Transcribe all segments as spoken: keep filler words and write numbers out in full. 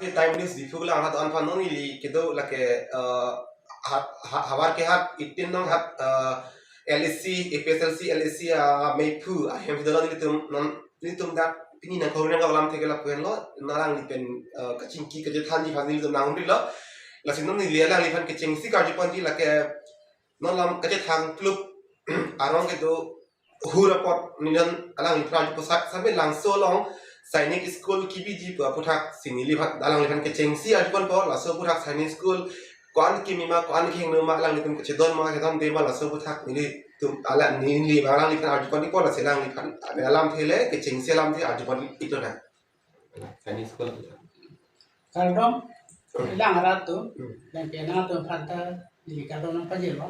Time News Diphu kelang arat do-an aphan non ili kedo lake, eh, ha-, ha-, havar ke hat itin nong hat, eh, L A C, A P S L C, L A C, ah, mephu ahem si do lo nelitum non nelitum dak pini nangkok nangkok alamthe ke lapu henlo, alanglipen, eh, kachingki kachethanji aphan nelitum nang-unri lo. Lasi non neli alangliphan kechengsi karju ponji lake non lam kachethang kluk arong kedo hur apot neli non alangliphan arju posak sambil Langso along Sainik School kebiji pu aphuthak si neliphan alangliphan kechengsi arju ponpo, laso aphuthak Sainik School ko-an kimi ma, ko-an kehingno ma, alanglitum kachedon ma, kachedonde ma, laso aphuthak nelitum ala neli alangliphan arju ponji apot lasi alangliphan alamthe le kechengsi alamthe arju pon-iklo na. Sainik School. Kardom, ilang arat atum, Hmm. dan kena atum aphan ta neli kardom nangpajirlo.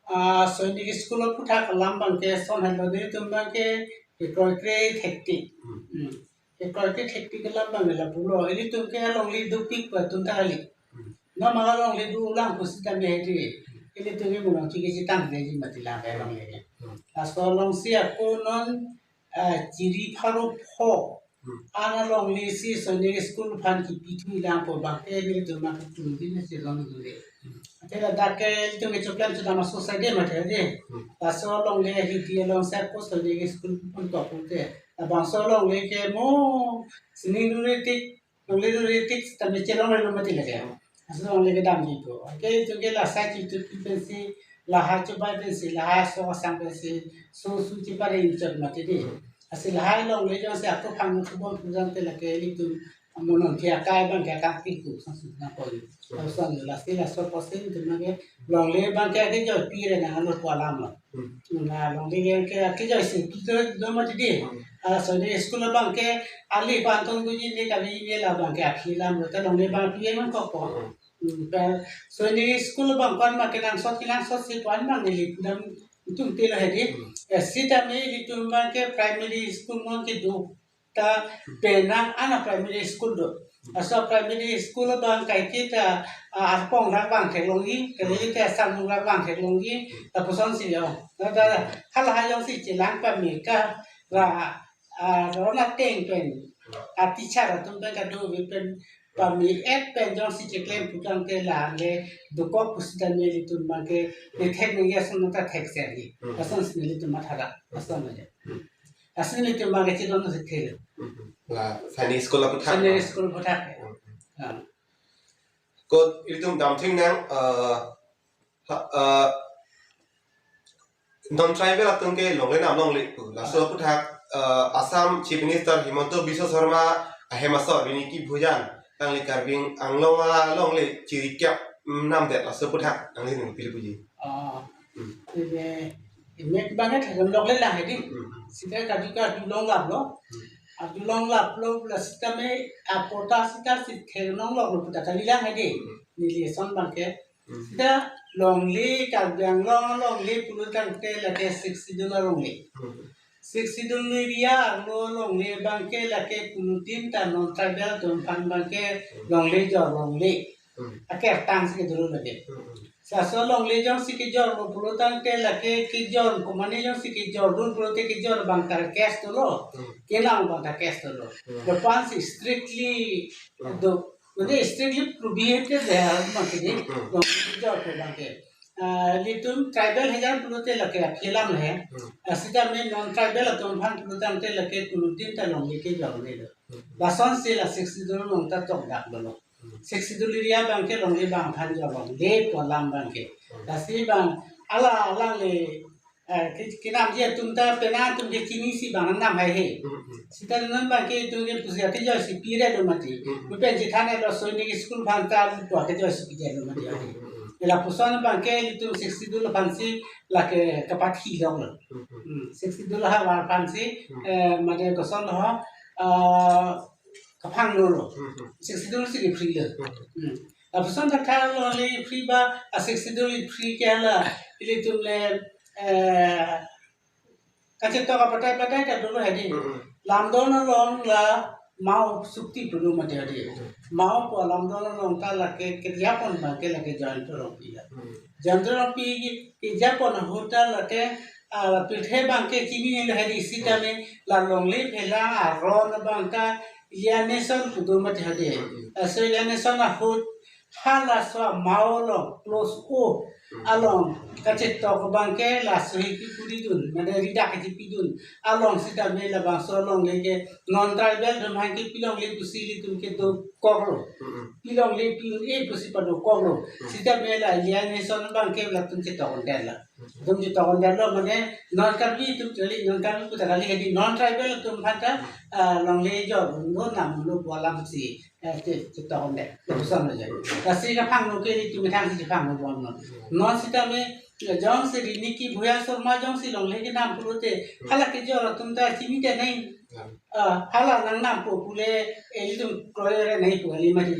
Ah, Sainik School aphuthak alam abangke son henlo, nelitum abangke kekroikre thektik. Hmm. Hmm. Kekroikre thektik alam abangke lapulo, ilitum ke alongle dopik pu atum ta kali. Hmm. Nang ma alongle dolang pusitame hedi, ilitum ke mulong chiki chitang deji mati lang ke alongle ke. Hmm. Laso alongsi ako non, ah, chiri pharo pho Hmm. an alongle si Sainik School aphan kipithu ilang pu abangke nelitum ma ketum din si long dule. Hmm. Ate ladak ke ilitum ke choklam chodam aso side mati hedi. Hmm. Laso alongle hidi alongsi ako Sainik School pon to pute. Labangso alongle ke mo sining duri tik, longle duri tik tame chelongle lo mati lake. Hmm. Laso alongle kedamji pu. Ke itum ke la sai chitu pensi, la ha chubai pensi, la ha so asang pensi, so su chipare inchot mati di. Hmm. Lasi lahai alongle jongsi ako phang thu bom pujang te lake ilitum amonon thia kai abangke akang tiku sang sung na koi. Hmm. Lason lasi laso posin itum abangke longle abangke akejoi pire nanglo pu alam lo. Hmm. Na longle abangke akejoi si pire do mati di. Hmm. Ah, Sainik School abangke ali pantong duji ne kabi ne la abangke akhi alam lo ta longle abang pire nangkokpo. Hmm. Hmm, pen Sainik School abang ko-an ma kenangsot kenangsot si ko-an ma neli pudam itum tilo hedi. Hmm. Eh, sitame ilitum abangke primary school non kedo ta penang ana primary school do. Laso primary school abang kaiketa, ah, arpong rak abang theklongji, kali te asam rak abang theklongji, lapuson si lo. Na ta hala ha jongsi chelang pame ke ra, ah, ron ateng pen, ah, teacher atum pen kado pen pame-et pen jongsi cheklem putang ke la le dokok pusitame ilitum abangke ne thek nangji ason ta thek serji. Hmm. Lason si nelitum mathara, lason aja. Hmm. Lasi nelitum abangke chedon si thek. Hmm. La Sainik School aphuthak. Sainik School aphuthak. Hmm. Ah. Ko ilitum damthingnang, eh, ha, eh, non tribal atum ke longle nam longle pu. Laso aphuthak, eh, Assam Chief Minister Himanta Biswa Sarma ahem asor Riniki Bhuyan alangli Karbi Anglong alongle chirikap, mm, namdet laso aphuthak alangli ning pil puji. Ah. Hmm. Ibe, imek abangke thakam longle lang hedi. Hmm. Sita kaju kaju longlaplo. Hmm. Aju longlaplo, la sitame apota sita si theklong longlo puta kali lang hedi. Hmm. Neli ason abangke. Hmm. Sita longle Karbi Anglong longle pulotangte lake Sixth Schedule alongle. Hmm. Sixth Schedule area arlo longle abangke lake kunutin ta non tribal atum aphan abangke longle jor longle. Hmm. Akertang si kedolo lake. Hmm, hmm. Laso longle jongsi kejorlo pulotangte lake kejor, komane jongsi kejor dun pulote kejor abang ta case dolo. Hmm. Kelang abang ta case dolo. Hmm. Lapuson si strictly Hmm. do, mane strictly prohibited ya, mane di, Hmm. longle kejor pu abangke. Ah, ilitum tribal hejan pulote lake akhi alam he. Hmm. Ah, sitame non tribal atum aphan pulotangte lake kunutin ta longle kejor longle lo. Hmm. Lason si la Sixth Schedule along ta tokdak dolo. Hmm. Sixth Schedule area abangke longle abang aphan jor longle pu alam abangke. Hmm. Lasi abang ala alangli, eh, ke-, kenamji atum ta penang atum ke chinisi abang nam haihe. Hmm, hmm. Sita non abangke itum ke pusi akejoi si pire do mati. Hmm, hmm. Mo pen chethan lo Sainik School aphan ta pu akejoi si pire do mati. Hmm, hmm, hmm. Lapuson abangke itum Sixth Schedule aphan si lake kapathi longlo. Hmm, hmm. Hmm, Sixth Schedule havar aphan si, Hmm. eh, mane koson ho, ah, kaphang longlo. Hmm, hmm. Sixth Schedule si free lo. Hmm. Hmm. Lapuson ta thang longle free ba, ah, Sixth Schedule free ke la, ilitum le, eh, kachetok abatai batai ta dolo hedi. Hmm, hmm. Lamdon along la Mao sukti pulo mati hedi. Hmm. Mao pu lamdon along ta lake kejapon abangke lake Jayanta Rongpi la. Hmm. Jayanta Rongpi ke, kejapon ahut ta lake, ah, pirthe abangke chinilo hedi sitame la longle phelang aron abang ta Liaison pu do mati hadi. Laso liaison ahut halaso amau along, clause O along kachetok abangke laso hi kipuri dun, mane ridak kachipidun along sitame labangso alongle ke non tribal atum aphan ke pilongle pusi ilitum ke dokoklo. Pilongle pi-un-e pusi padokoklo. Sitame la liaison abangke latum chetok-un detlo. Latum chetok-un detlo, mane non Karbi atum kali, non Karbi pu ta kali, hadi non tribal atum aphan ta, ah, longle jor-un lo, nam-un lo pu alamsi, eh, che-, chetok-un det. Lapuson lo je. Lasi kaphangno ke ilitum methang si chephangno bomlo. Non sitame, eh, jongsi Riniki Bhuyan Sharma jongsi longle kenam pulote, hala kejor atum ta chini det nangji. Ah, hala nangnampo pule, eh, ilitum kroikre nangji pu kali mati.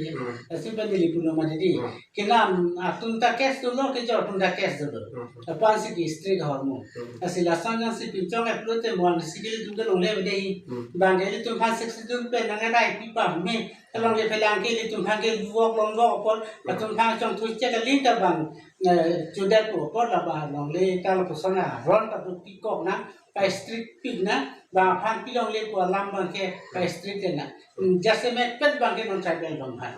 Lasi pen neli pulo mati di. Kenam atum ta case dolo, kejor atum ta case dolo. Lapu-ansi district ahormu. Lasi lason jongsi pinchong-et pulote mo-an si ilitum ta longle avedet. Bang ilitum aphan Sixth Schedule pen nang-erai pi pame. Alongle phelang ke ilitum aphan ke vok longvok apot, latum aphan chongthu chek aling ta bang, eh, chudetpo apot labang longle ta lapuson aron ta pi-kok nang, pa-strict pik nang, bang aphan pilongle pu alam abangke pa-strict nang. Hmm, jasemet pet abangke non tribal atum aphan.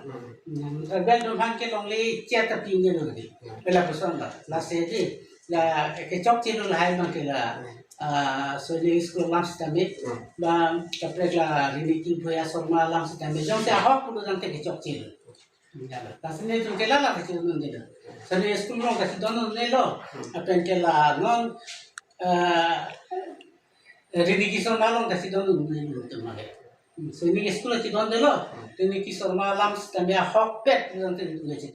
Hmm, tribal atum aphan ke longle chet ta pi-un-e lo di. Pen lapuson lo, lasi di, la kechokche lo lahai abangke la, ah, Sainik School alam sitame, bang kaprek la Riniki Bhuyan Sharma alam sitame, jongsi ahok pulo tangte kechokche lo. Ya, lasi netum ke la la kachedondun detlo. Sainik School along kachedondun detlo. Lapen ke la non, eh, Riniki Sharma along kachedondun detlo, netum male. Hmm, Sainik School kachedon detlo. Riniki Sharma alam sitame ahokpet pulo tangte netum kache-,